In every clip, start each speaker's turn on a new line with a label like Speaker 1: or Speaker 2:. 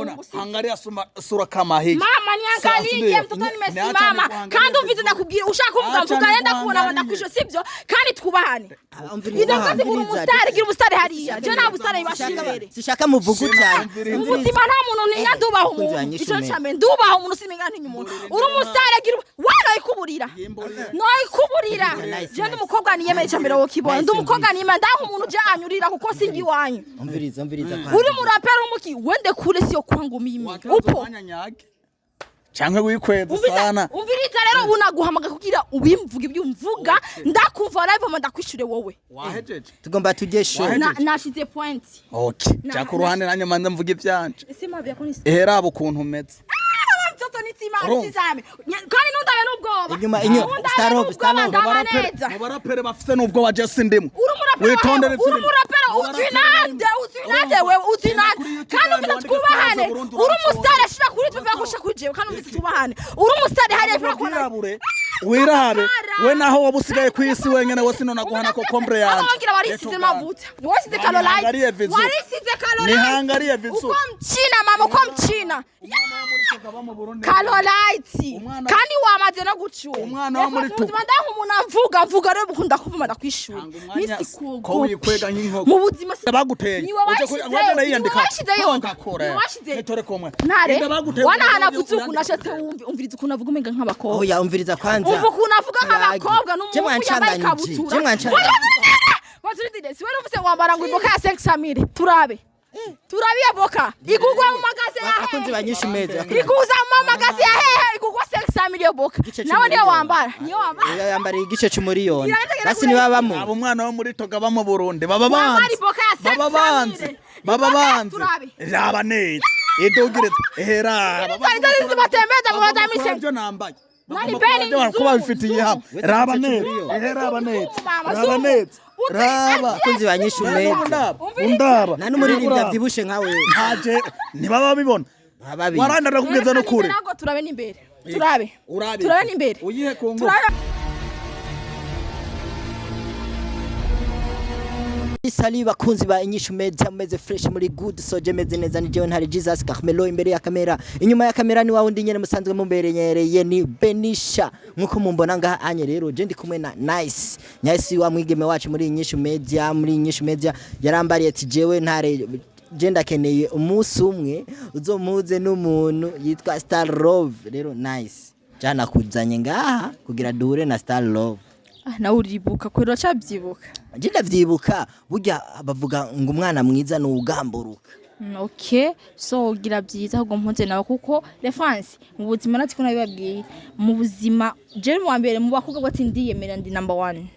Speaker 1: Angalia sura kama hii.
Speaker 2: Mama niangalie mtoto nimesimama. Kandi umvize ndakubwira ushaka kuvuga
Speaker 1: Acha
Speaker 2: mvuga yenda kubona
Speaker 1: nikuangalie.
Speaker 2: Ndakwisho sibyo kandi twubahane.
Speaker 3: Umviriza,
Speaker 2: Izo kazi uri
Speaker 3: umviriza.
Speaker 2: umusitari gira umusitari hariya. Je nta busitari ibasha imbere.
Speaker 3: Sishaka muvuga cyane.
Speaker 2: Mu buzima nta muntu ntinya ndubaha
Speaker 3: Umukunzi
Speaker 2: umuntu.
Speaker 3: wanyishe
Speaker 2: Ico
Speaker 3: umwe.
Speaker 2: cya mbere ndubaha umuntu siminga ntinya umuntu. Uri umusitari gira we noyikuburira. Noyikuburira.
Speaker 3: Nice,
Speaker 2: Je ndi
Speaker 3: nice.
Speaker 2: umukobwa niyemeye icya mbere wokibona. Ndi
Speaker 3: Nice,
Speaker 2: umukobwa niyemeye ndaha umuntu je anyurira kuko singi iwanyu.
Speaker 3: Umviriza, umviriza kwanza.
Speaker 2: Uri murapera umuki wende kure siyo kwangu mimi. Upo.
Speaker 1: Canke wikweza sana.
Speaker 2: Umviriza rero unaguhamaga kugira ubimvuga ibyo umvuga ndakumva live ama ndakwishure wowe.
Speaker 1: Wahejeje.
Speaker 3: Tugomba tujye show.
Speaker 2: Nashize point.
Speaker 1: Okay. Ja ku ruhande nanjye manze mvuga ivyanje.
Speaker 2: Ese mabi yako ni
Speaker 1: Ehera abo ukuntu umeze.
Speaker 2: Mtoto nitsima
Speaker 1: Urumva?
Speaker 2: nitizame. Kandi nundabe n'ubwoba.
Speaker 3: Inyuma, inyuma.
Speaker 2: Nundabe
Speaker 3: Star Love, Star
Speaker 2: n'ubwoba,
Speaker 3: Love.
Speaker 2: ndaba
Speaker 1: Abarapere
Speaker 2: neza.
Speaker 1: mu barapere bafise n'ubwo baje sindimwe.
Speaker 2: Uri umurapera
Speaker 1: Witondere
Speaker 2: wewe, uri
Speaker 1: filime.
Speaker 2: umurapera
Speaker 1: Mu barapere
Speaker 2: uzinande uzinande wewe uzinande
Speaker 1: Kuri YouTube
Speaker 2: kandi
Speaker 1: yandi
Speaker 2: ufite
Speaker 1: wandike
Speaker 2: twubahane
Speaker 1: Star Love Burundi
Speaker 2: uri
Speaker 1: urashobora.
Speaker 2: umusitari ashira kuri twe bakusha kuri jewe kandi ufite twubahane uri umusitari hariya ashira kuri
Speaker 1: Wirabure. Wirabe. We naho waba usigaye ku isi wenyene wose none aguhana kokombre yanje.
Speaker 2: Abongira warisize mavuta warisize
Speaker 1: Nihangalie
Speaker 2: Caroline
Speaker 1: vizuri.
Speaker 2: warisize Caroline
Speaker 1: Nihangalie vizuri.
Speaker 2: uko mchina mama uko mchina Caroline
Speaker 1: Umwana-
Speaker 2: kandi wamaze no gucura
Speaker 1: Umwana wo muri
Speaker 2: Ubuzima ndaho umuntu avuga mvuga rero ukunda kuvuma ndakwishura
Speaker 1: Tanga umwanya
Speaker 2: Misi
Speaker 1: ko wikwega nk'inkoko.
Speaker 2: mu buzima
Speaker 1: Baguteye.
Speaker 2: Niwe wayishizeyo, niwe wayishizeyo. Niwe wayishizeyo.
Speaker 1: Nitore komwe.
Speaker 2: Ntare
Speaker 1: Inda baguteye.
Speaker 2: wanahanavuze ukuntu ashatse wumve umviriza ukuntu avuga umenga nk'abakobwa
Speaker 3: Oya, umviriza kwanza.
Speaker 2: umva ukuntu avuga nk'abakobwa
Speaker 3: Je
Speaker 2: n'umuhungu yambaye
Speaker 3: mwancanganije,
Speaker 2: ikabutura
Speaker 3: je mwancanganije.
Speaker 2: Baturindire siwe numvise wambara ngo iboka ya 500 turabe turabe iyo boka igugwa mu magaze ya
Speaker 3: Abakunzi
Speaker 2: hehe
Speaker 3: banyishe meza. Abakunzi-
Speaker 2: iguza mu magaze ya hehe igugwa 500 iyo boka
Speaker 3: Igice
Speaker 2: nawe niyo
Speaker 3: c'umuriyoni.
Speaker 2: wambara niyo wambara
Speaker 3: Oya, yambariye igice c'umuriyoni.
Speaker 2: Irategeka
Speaker 3: Basi niba
Speaker 1: Abo
Speaker 3: bamu.
Speaker 1: umwana wo muri Toga ba mu Burundi baba
Speaker 2: Wambara
Speaker 1: banze.
Speaker 2: iboka ya
Speaker 1: Baba
Speaker 2: 500
Speaker 1: banze. Baba
Speaker 2: Iboka ya
Speaker 1: banze.
Speaker 2: turabe.
Speaker 1: Raba neza. Idugirize. Ehera.
Speaker 2: Izo izo zibatembeza mu badamise
Speaker 1: Ibyo nambaye.
Speaker 2: Nari
Speaker 1: Bagomba
Speaker 2: Beni,
Speaker 1: kuba
Speaker 2: Zungu,
Speaker 1: babifitiye
Speaker 2: Zungu.
Speaker 1: hamwe. Raba
Speaker 3: Igice
Speaker 1: neza.
Speaker 3: c'umuriyoni.
Speaker 1: Ehera raba neza.
Speaker 2: Mama,
Speaker 1: Raba
Speaker 2: Zungu.
Speaker 1: neza.
Speaker 2: Uti-
Speaker 1: Raba.
Speaker 3: Abakunzi banyishe meza.
Speaker 1: Undaba. Undaba.
Speaker 3: Nta n'umuririmbyi avyibushe nkawe.
Speaker 1: Ntaje ntibaba babibona.
Speaker 3: Bababizi.
Speaker 1: Waranda ndakubwiza no kure.
Speaker 2: Ntabwo turabe n'imbere turabe
Speaker 1: Urabe.
Speaker 2: turabe n'imbere
Speaker 1: Uyihe ku ngufu.
Speaker 2: turabe
Speaker 3: Sali bakunzi ba Inyishu Media, meze fresh muri good soje meze neza ni jewe ntari Jesus Carmelo imbere ya kamera inyuma ya kamera ni wawundi nyene musanzwe mumberenyereye ni Benisha nkuko mumbona ngaha anye rero je ndi kumwe na Nice Nice wa mwigeme wacu muri Inyishu Media muri Inyishu Media yarambariye ati jewe ntare je ndakeneye umunsi umwe uzomuze n'umuntu yitwa Star Love rero Nice jana kuzanye ngaha kugira duhure na Star Love.
Speaker 2: Ah, nawe uribuka kwera uracabyibuka
Speaker 3: Je ndavyibuka burya bavuga ngo umwana mwiza ni uwugamburuka.
Speaker 2: Okay so gira byiza ahubwo mpunze nawe kuko reference mu buzima natwe nabibabwiye mu buzima je mu wa mbere mu bakobwa bati ndiyemera ndi number one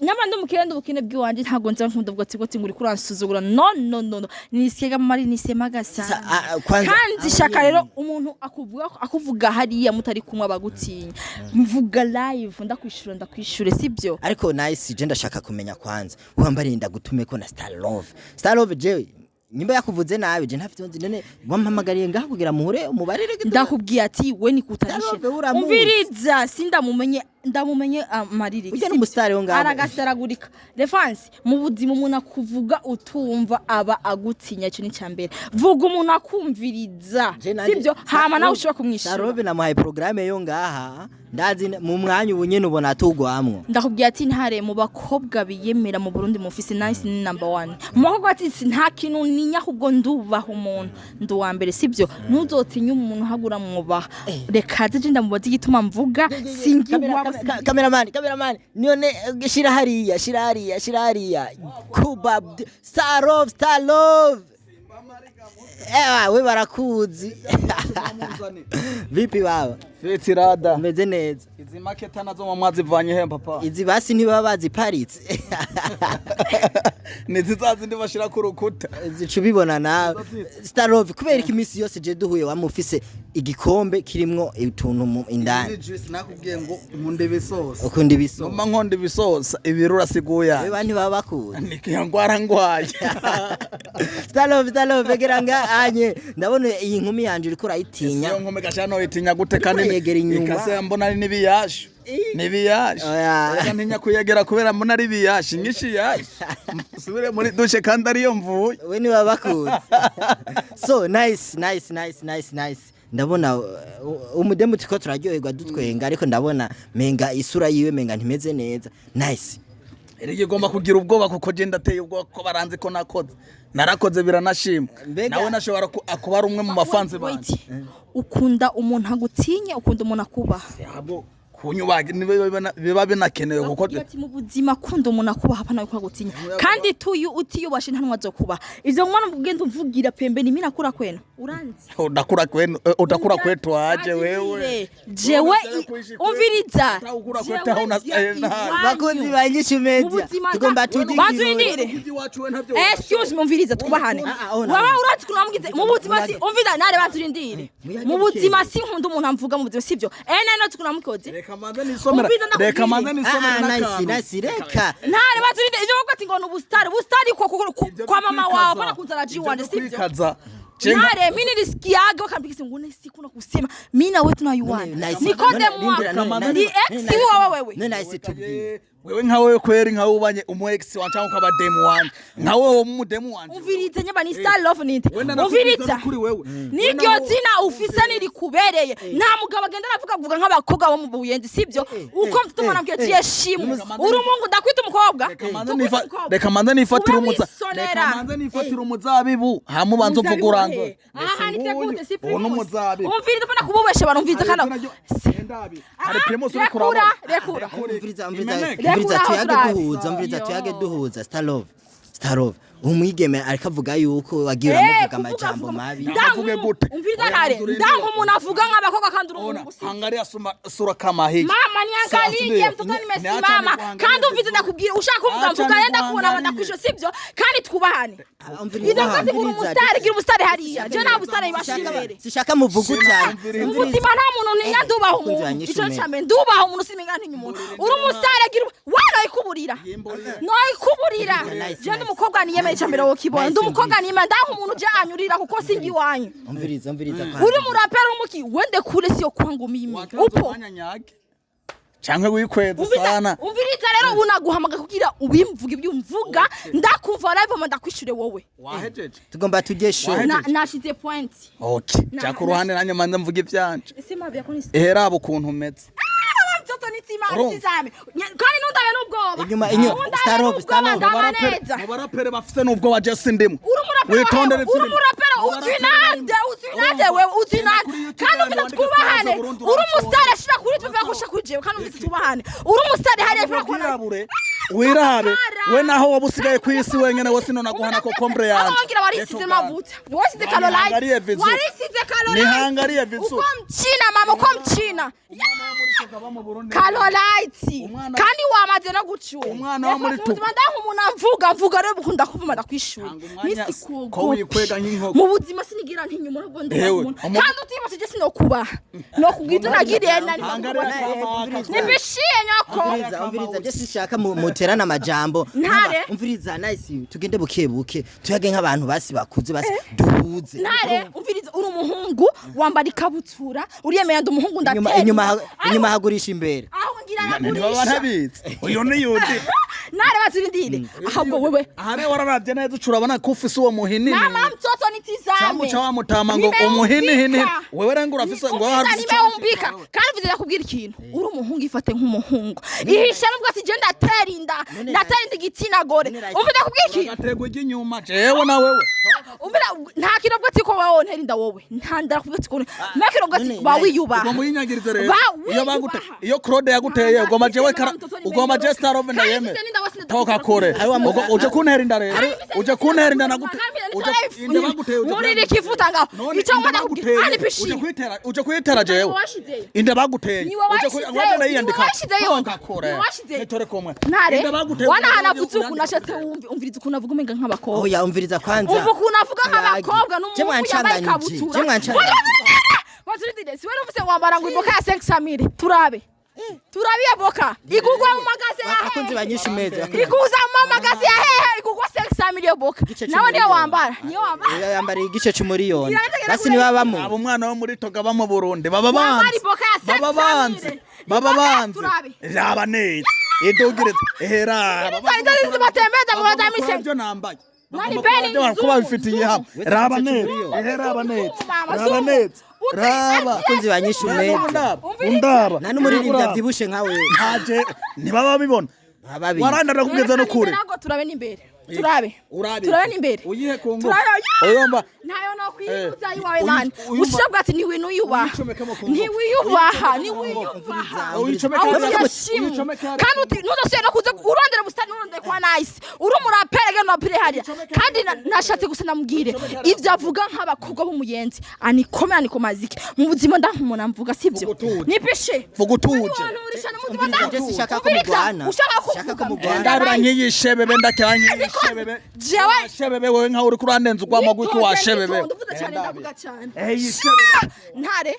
Speaker 2: nyamara ndi umukire ndi ubukene bw'iwanje ntabwo nza nkunda ubwo ati ngo uri kuransuzugura no no no no nisiga mari nisemaga
Speaker 3: Sa-
Speaker 2: sana
Speaker 3: kwanza
Speaker 2: kandi shaka rero umuntu akuvuga akuvuga hariya mutari kumwe abagutinya mvuga live ndakwishura ndakwishure sibyo
Speaker 3: ariko Nice je ndashaka kumenya kwanza wambariye ndagutume ko na Star Love Star Love jewe nyimba yakuvuze nabi je ntafite nzi none wampamagariye ngaha kugira muhure umubarire gito
Speaker 2: ndakubwiye ati we nikutanishe
Speaker 3: Darove uramuzi.
Speaker 2: umviriza sindamumenye ndamumenye amariri
Speaker 3: Ujya n'umusitari wo ngaho.
Speaker 2: aragasaragurika refanse mu buzima umuntu akuvuga utumva aba agutinya icyo ni icya mbere vuga umuntu akumviriza
Speaker 3: Je nanje-
Speaker 2: sibyo hama nawe ushobora
Speaker 3: Star
Speaker 2: kumwishyura
Speaker 3: Love namuhaye programme yo ngaha ndazi mu mwanya ubu nyene ubona atugwamwo
Speaker 2: ndakubwiye ati ntare mu bakobwa biyemera mu Burundi mufise Nice ni number one mu bakobwa ati nta kintu ninya ahubwo ndubaha umuntu ndi uwa mbere sibyo ntuzotinye umuntu hagura mwubaha reka aze je ndamubaza igituma mvuga singiwabo
Speaker 3: Cameraman, cameraman, none shira hariya, shira hariya, shira hariya. Kuba Star Love, Star Love. Ewa, we barakuzi. Vipi baba?
Speaker 1: Fitirada.
Speaker 3: Umeze neza.
Speaker 1: Izi maketa nazo mwa mwazivanye he papa?
Speaker 3: Izi basi ntibaba baziparitse.
Speaker 1: Ni zizazindi bashira ku rukuta.
Speaker 3: Zica ubibona nawe. Star Love, kubera ko iminsi yose je duhuye wamufise igikombe kirimwo utuntu mu indani.
Speaker 1: Juice nakubwiye ngo nkunda ibisosa.
Speaker 3: Ukunda ibiso.
Speaker 1: Noma nkunda ibisosa ibirura siguya.
Speaker 3: We ba ntibaba bakuzi.
Speaker 1: Ni ngwara ngwaye.
Speaker 3: Star Love, Star Love, egera nga anye. Ndabona iyi nkumi yanje uriko urayitinya.
Speaker 1: Iyo nkumi gashano itinya gute kandi
Speaker 3: Uriko urayegera inyuma.
Speaker 1: ikase mbona ari n'ibiyashu. Ni biyashi.
Speaker 3: Oya.
Speaker 1: Reka ntinya kuyegera kubera mbona ari biyashi nyinshi yashi. Nsubire muri douche kandi ariyo mvuye.
Speaker 3: We niba bakuzi. So nice, nice, nice, nice, nice. Ndabona umudemu turiko turaryoherwa dutwenga, ariko ndabona menga isura yiwe menga ntimeze neza. Nice.
Speaker 1: Erega igomba kugira ubwoba kuko je ndateye ubwoba ko baranzi ko nakoze. Narakoze biranashimwa. Nawe nashobora kuba ari umwe mu bafanzi banje.
Speaker 2: Wait. Ukunda umuntu agutinya, ukunda umuntu akubaha?
Speaker 1: Yabo kunyubaga biba binakenewe kuko
Speaker 2: Bakubwira ati mu buzima kunda umuntu akubaha, apana yuko agutinya. Kandi tuyu utiyubashe nta ntumwa zo kubaha. Ivyo mwana ugenda umvugira pembeni, mimi nakura kwenu uranzi.
Speaker 1: Udakura kwenu, udakura kwetu aje wewe.
Speaker 2: Jewe
Speaker 1: Wewe kuishi kwetu.
Speaker 2: umviriza.
Speaker 1: Utakura kwetu aho
Speaker 2: Jewe
Speaker 1: na
Speaker 3: Bakunzi ba Inyishu Media,
Speaker 2: Mu buzima
Speaker 3: tugomba tujye
Speaker 2: Banzurindire.
Speaker 1: iwacu we ntavyo.
Speaker 2: Excuse me, umviriza twubahane.
Speaker 3: Ah, ah, oh, no.
Speaker 2: Wewe urazi ukuntu wambwize mu buzima si umviriza nare banzurindire.
Speaker 3: Muyage
Speaker 2: Mu
Speaker 3: buke.
Speaker 2: buzima si nkunda umuntu amvuga mu buzima sivyo. Nane urazi ukuntu wamukikoze.
Speaker 1: Reka manze nisomera.
Speaker 2: Umviriza ndakubwire.
Speaker 1: Reka manze nisomera
Speaker 3: Ah, nice.
Speaker 1: n'akantu.
Speaker 3: Nice, reka.
Speaker 2: Ntare banzurindire ivyo bavuga ati ngo ni ubustari ubustari
Speaker 1: Ivyo
Speaker 2: kwa mama
Speaker 1: kwikaza.
Speaker 2: wawe bana kunzana ji
Speaker 1: Ivyo
Speaker 2: wanje sivyo.
Speaker 1: kwikaza.
Speaker 2: Ntare mimi nilisikiaga wakambikisa ngune siku na kusema mimi na wewe tunayuana.
Speaker 3: Nice.
Speaker 2: Nikode
Speaker 3: None-
Speaker 2: mwaka.
Speaker 3: none-
Speaker 2: Ndi
Speaker 3: none-
Speaker 2: ex wawe wewe.
Speaker 3: None nice tubwire.
Speaker 1: Wewe nka wewe kweri nka ubanye umu ex wanje cyangwa ukaba demu wanje nka wewe umudemu wanje.
Speaker 2: Umviriza nyaba ni star love ninde.
Speaker 1: Wenda nakubwiza
Speaker 2: Umviriza.
Speaker 1: kuri wewe.
Speaker 2: Niryo zina ufise nirikubereye. Nta mugabo agenda aravuga vuga nk'abakobwa bo mu Buyenzi sibyo? Uko mfite umuntu ambwira ati yeshimu. Uri umungu ndakwita umukobwa.
Speaker 1: Reka manze
Speaker 2: Tukwita
Speaker 1: nifa
Speaker 2: umukobwa.
Speaker 1: reka manze nifatire
Speaker 2: Ube
Speaker 1: umuza
Speaker 2: wisonera.
Speaker 1: reka manze nifatire umuzabibu hamubanza uvuga uranzo.
Speaker 2: Aha ni gute si
Speaker 1: Uwo ni
Speaker 2: Primus.
Speaker 1: umuzabibu.
Speaker 2: Umviriza mbona kububesha abantu umviriza
Speaker 1: Hari
Speaker 2: kana.
Speaker 1: izina ryo- Hari Primus uri
Speaker 2: Rekura,
Speaker 1: kurabona.
Speaker 2: rekura.
Speaker 3: Umviriza, umviriza,
Speaker 1: Imeneke.
Speaker 3: umviriza.
Speaker 2: Rekura aho
Speaker 3: Tuyage
Speaker 2: turazi.
Speaker 3: duhuza, umviriza.
Speaker 2: Yo.
Speaker 3: Tuyage duhuza. Starlove, Starlove, umwigeme ariko avuga yuko wagiye
Speaker 2: Eh,
Speaker 3: uramuvuga
Speaker 2: kuvuga,
Speaker 3: amajambo
Speaker 2: vuga.
Speaker 3: mabi.
Speaker 1: Ndavuge gute?
Speaker 2: Umviriza
Speaker 1: Oya,
Speaker 2: ntare.
Speaker 1: nzuri
Speaker 2: Ndanka umuntu avuga nk'abakobwa kandi uri
Speaker 1: Ona,
Speaker 2: umuhungu sibyo?
Speaker 1: angalia sura kama hii.
Speaker 2: Mama niangalie
Speaker 1: Sasa,
Speaker 2: mtoto nimesimama.
Speaker 1: niacha
Speaker 2: Kandi umviriza ndakubwira ushaka kuvuga
Speaker 1: Acha
Speaker 2: mvuga yenda kubona
Speaker 1: nikuangalie.
Speaker 2: ndakwisho sibyo? Kandi twubahane.
Speaker 3: Ah, umviriza,
Speaker 2: Ivyo kazi uri
Speaker 3: umviriza.
Speaker 2: umusitari gira umusitari hariya. Je nta busitari ibashimere.
Speaker 3: Sishaka muvuga cyane.
Speaker 2: Mu buzima nta muntu ntinya ndubaha
Speaker 3: Bakunzi
Speaker 2: umuntu.
Speaker 3: ba Inyishu
Speaker 2: Ico
Speaker 3: Media.
Speaker 2: cambere ndubaha umuntu siminga ntinya umuntu. Uri umusitari agira wanoyikuburira. Noyikuburira.
Speaker 3: Nice,
Speaker 2: Je ndi
Speaker 3: nice.
Speaker 2: umukobwa niyemera icambere wokibona.
Speaker 3: Nice,
Speaker 2: Ndi umukobwa niyemera ndanka umuntu je anyurira kuko singi iwanyu.
Speaker 3: Umviriza, umviriza kwanza.
Speaker 2: Uri murapera umuki wende kure sio kwangu mimi. Upo.
Speaker 1: Canke wikweza sana.
Speaker 2: Umviriza rero unaguhamaga kugira ubimvuga ibyo umvuga ndakumva live ama ndakwishure wowe.
Speaker 1: Wahejeje.
Speaker 3: Tugomba tujye show.
Speaker 1: Wahejeje.
Speaker 2: Nashize point.
Speaker 1: Okay. Ja ku ruhande nanjye manze mvuga ivyanje.
Speaker 2: Ese mabi yako ni
Speaker 1: Ehera abo ukuntu umeze.
Speaker 2: mtoto nitima
Speaker 1: Urumva?
Speaker 2: nitizame. Kandi nundabe n'ubwoba.
Speaker 3: Inyuma, inyuma.
Speaker 2: Nundabe
Speaker 3: Starlove,
Speaker 2: n'ubwoba,
Speaker 3: Starlove.
Speaker 2: ndaba neza.
Speaker 1: Mu barapere bafise n'ubwo ba Jesse ndimo.
Speaker 2: Uri umuraperi
Speaker 1: Witondere
Speaker 2: wawe, uri umuraperi uzinande, uzinande wewe, uzinande. Kandi ufite twubahane. Uri umusitari ashira kuri twe bagusha kuri jewe kandi ufite twubahane. Uri umusitari hariya ashira kuri
Speaker 1: Wirabure. Wirabe. We naho waba usigaye ku isi wenyene wose nona guhana kokombre yanje.
Speaker 2: Abangira warisize mavuta. Warisize Caroline.
Speaker 1: Nihangalie vizuri.
Speaker 2: Warisize Caroline.
Speaker 1: Nihangalie vizuri.
Speaker 2: Uko mchina mama, uko mchina. Caroline. Kandi wamaze no gucyura.
Speaker 1: Umwana wo muri
Speaker 2: Ubuzima ndanka umuntu amvuga mvuga rero ukunda kuvuma ndakwishura.
Speaker 1: Tanga umwanya
Speaker 2: Misi
Speaker 1: ko wikwega nk'inkoko.
Speaker 2: Mu buzima sinigira ntinya umuntu ubwo ndubaha
Speaker 1: Ewe,
Speaker 2: umuntu. Kandi utibashije sinokubaha. Nokubwira nagiriye nani. Nibishiye nyoko.
Speaker 3: Umviriza, umviriza, je sishaka muterane amajambo.
Speaker 2: Ntare.
Speaker 3: Umviriza, nice, tugende buke buke tuyage nk'abantu basi bakuze basi duhuze.
Speaker 2: Ntare umviriza uri umuhungu wambara ikabutura uriyemera ndi umuhungu
Speaker 3: Inyuma,
Speaker 2: ndatera.
Speaker 3: inyuma, inyuma hagurisha imbere.
Speaker 2: Aho ngira
Speaker 1: Ntibaba
Speaker 2: nagurisha.
Speaker 1: ntabizi. Uyu ni Yudi.
Speaker 2: Ntare baturindire. Ahubwo wewe
Speaker 1: Aha rero wararavye neza uca urabona ko ufise uwo muhinini.
Speaker 2: mama mtoto nitizame.
Speaker 1: Cyangwa uca wamutama ngo umuhinihini. Wewe rero ngo urafise ngo
Speaker 2: Umviriza,
Speaker 1: harafise
Speaker 2: nimeumbika kandi mviriza ndakubwira ikintu uri umuhungu ifate nk'umuhungu ihisha nubwo ati je ndatera inda ndatera inda igitsina gore
Speaker 3: None
Speaker 2: umva ndakubwira ikintu
Speaker 1: Agategwa iry'inyuma jewe na wewe.
Speaker 2: umvira nta kintu ubwo ati ko wowe ontera inda wowe nta ndakubwira ati ko nta kintu ubwo ati
Speaker 3: None
Speaker 2: ba
Speaker 3: nice.
Speaker 2: wiyubaha
Speaker 1: Ugomba uyinyagirize rero.
Speaker 2: Ba
Speaker 1: Iyo bagute
Speaker 2: wiyubaha.
Speaker 1: iyo Claude yaguteye ugomba jewe kara ugomba je Starove ndayeme.
Speaker 2: Kandi mfise n'inda wose
Speaker 1: Toka kure.
Speaker 3: Ari wa mu-
Speaker 1: Uje kuntera inda rero. Uje kuntera inda nagute. Uje inda baguteye uje
Speaker 2: Nkurira ikivuta ngaho
Speaker 1: None
Speaker 2: icyo
Speaker 1: inda
Speaker 2: ngomba
Speaker 1: baguteye,
Speaker 2: ndakubwira ani
Speaker 1: uje
Speaker 2: pishiye
Speaker 1: kuyitera uje kuyitera jewe.
Speaker 2: washizeyo.
Speaker 1: Inda baguteye.
Speaker 2: Niwe
Speaker 1: Uje
Speaker 2: washizeyo,
Speaker 1: waje ndayiyandika.
Speaker 2: niwe washizeyo.
Speaker 1: Toka kure.
Speaker 2: Niwe washizeyo.
Speaker 1: Nitore kumwe.
Speaker 2: Ntare
Speaker 1: Inda baguteye.
Speaker 2: wana avuze ukuntu ashatse wumve umviriza ukuntu avuga umenga nk'abakobwa
Speaker 3: Oya, umviriza kwanza.
Speaker 2: umva ukuntu avuga nk'abakobwa
Speaker 3: Je
Speaker 2: n'umuhungu yambaye
Speaker 3: mwancanganyije,
Speaker 2: ikabutura
Speaker 3: je mwancanganyije.
Speaker 2: baturindire siwe numvise wambara ngo iboka ya 500 turabe turabe iyo boka igugwa mu magaze ya
Speaker 3: Abakunzi
Speaker 2: hehe
Speaker 3: ba Inyishu Media.
Speaker 2: iguza mu magaze ya hehe igugwa 500 iyo boka
Speaker 3: Igice
Speaker 2: nawe niyo
Speaker 3: c'umuriyoni.
Speaker 2: wambara niyo wambara
Speaker 3: Oya, yambariye igice c'umuriyoni.
Speaker 2: Irategera
Speaker 3: Basi
Speaker 2: kure.
Speaker 3: niba bamwe.
Speaker 1: Abo umwana wo muri Toga ba mu Burundi baba
Speaker 2: wambara
Speaker 1: banzi.
Speaker 2: iboka ya
Speaker 1: Baba banzi.
Speaker 2: 500
Speaker 1: Baba banze.
Speaker 2: Turabe.
Speaker 1: Raba neza. Idugire. Ehe, raba.
Speaker 2: Nzari zibatembeza mu
Speaker 1: Bagomba
Speaker 2: bazamise.
Speaker 1: kuraba ibyo nambaye.
Speaker 2: Nani
Speaker 1: Bagomba
Speaker 2: Beni,
Speaker 1: kuraba ibyo kuba
Speaker 2: zungu,
Speaker 1: bifitiye
Speaker 2: zungu.
Speaker 1: hamwe. Raba neza.
Speaker 2: Zungu,
Speaker 1: Ehe, raba neza.
Speaker 2: mama,
Speaker 1: Raba
Speaker 2: zungu.
Speaker 1: neza.
Speaker 2: Uti-
Speaker 1: Raba.
Speaker 3: Abakunzi ba Nyishu Media.
Speaker 1: Undaba.
Speaker 2: Umviriza.
Speaker 1: Undaba.
Speaker 3: Nta n'umuririmbyi avyibushe nkawe.
Speaker 1: Ntaje ntibaba babibona.
Speaker 3: Baba
Speaker 1: Waranda ndakubwiza no kure.
Speaker 2: Ntabwo turabe n'imbere. Turabe.
Speaker 1: Urabe.
Speaker 2: Turabe n'imbere.
Speaker 1: Uyihe ku ngufu.
Speaker 2: Turabe.
Speaker 1: Uyomba.
Speaker 2: Ntayo nokwibuza
Speaker 1: Eh,
Speaker 2: iwawe mani.
Speaker 1: uyumva-
Speaker 2: Usibwa bwati ntiwinuyubaha.
Speaker 1: Uyicomekemo ku ngufu.
Speaker 2: Ntiwiyubaha, ntiwiyubaha.
Speaker 1: Uyicomeke
Speaker 2: Aho
Speaker 1: hariya.
Speaker 2: utiyashimwe.
Speaker 1: Uyicomeke hariya.
Speaker 2: Kandi uti ntuzosubire no kuza urondera ubusitani urondere kwa Nice. Uri umuraperi agenda urapere hariya. Kandi nashatse gusa namubwire ivyo avuga nk'abakobwa b'umuyenzi. Anikome anikomazike. Mu buzima ndank'umuntu mvuga sivyo.
Speaker 1: Vuga utuje.
Speaker 2: Nipishe.
Speaker 1: Vuga utuje.
Speaker 3: Je sinshaka ko mugwana.
Speaker 2: Ushaka
Speaker 3: Sinshaka ko
Speaker 2: kuvuga.
Speaker 3: mugwana.
Speaker 1: Ndabura nk'iyishebebe ndakira nk'iyishebebe.
Speaker 2: Jewe
Speaker 1: Shebebe wewe nkaho uri kurandenza urwamo gwiki wa shebebe.
Speaker 2: Ndavuga cyane, ndavuga cyane.
Speaker 1: Eh, yishebebe.
Speaker 2: Ntare,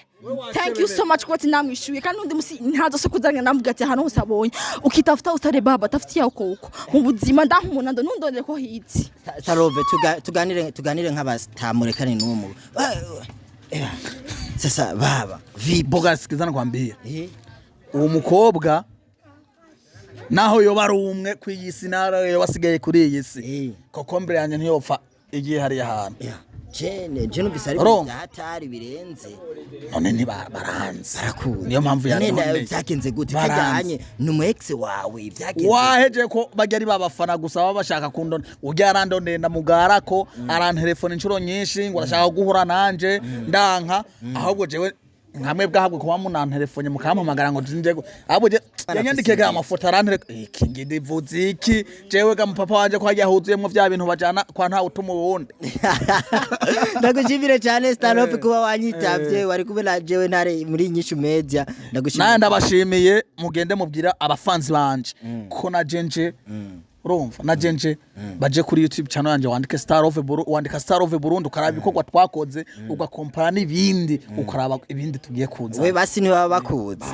Speaker 2: thank you so much kuba namwishuye, kandi undi musi ntazo so kuzanga namubwira ati ahantu hose abonye ukitafuta utare baba tafutia uko uko mu buzima ndank'umuntu ndo ntundondere ko hitsi.
Speaker 3: Sarove, tuganire nk'abatamurekane n'uwo mu. Sasa baba, vipi?
Speaker 1: Boga, sikiza nakwambia.
Speaker 3: Eh,
Speaker 1: Uwo mukobwa naho yoba ari umwe ku iyi si naho yoba asigaye kuri iyi si.
Speaker 3: Eh.
Speaker 1: Kokombere yanjye ntiyopfa igiye hariya hantu.
Speaker 3: Ya. Jene numvise ari
Speaker 1: Urumva?
Speaker 3: hatari birenze.
Speaker 1: None ntibaranze.
Speaker 3: Barakuzi.
Speaker 1: Niyo mpamvu
Speaker 3: None nawe
Speaker 1: yanone.
Speaker 3: vyagenze gute?
Speaker 1: Baranze.
Speaker 3: Kajyanye ni umu ex wawe, vyagenze.
Speaker 1: Waheje ko bajya ari babafana gusa baba bashaka kundona. Ujya arandondenda ndamugarako, arantelefona inshuro nyinshi ngo arashaka guhura nanje, ndanka. Ahubwo jewe nkamwe bwahabwe kuba munantelefone mukampamagara ngo nje ahubwo je yanyandikiye ga amafoto arantereka iki ngidivuze iki jewe ga mupapa wanje ko hajya huzuyemwo vya bintu bajana kwa ntawe utuma uwundi.
Speaker 3: Ndagushimire cyane Starlove kuba wanyitavye, wari kumwe na jewe Ntare muri Nyishu Media. Ndagushimire.
Speaker 1: Naye ndabashimiye, mugende mubwira abafanzi banje ko na jenje urumva na jenje baje kuri YouTube channel yanje wandike Star of Burundi, wandika Star of Burundi, ukaraba ibikorwa twakoze, ugakompara n'ibindi, ukaraba ibindi tugiye kuza.
Speaker 3: We basi ntibaba bakuzi.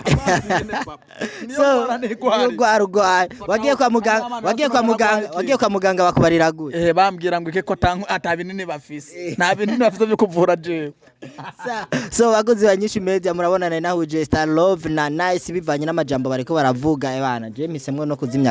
Speaker 1: Niyo
Speaker 3: So,
Speaker 1: ngwara ntigwari.
Speaker 3: niyo rwara wagiye kwa muganga, wagiye kwa muganga, wagiye kwa muganga bakubarira gute?
Speaker 1: Eh, bambwira ngo iki ko ata binini bafise, nta binini bafise byo kuvura jewe.
Speaker 3: So bakozi ba Nyinshi Media, murabona nari nahuje Star Love na Nice bivanye n'amajambo bariko baravuga. Ebana je mpisemwo no kuzimya.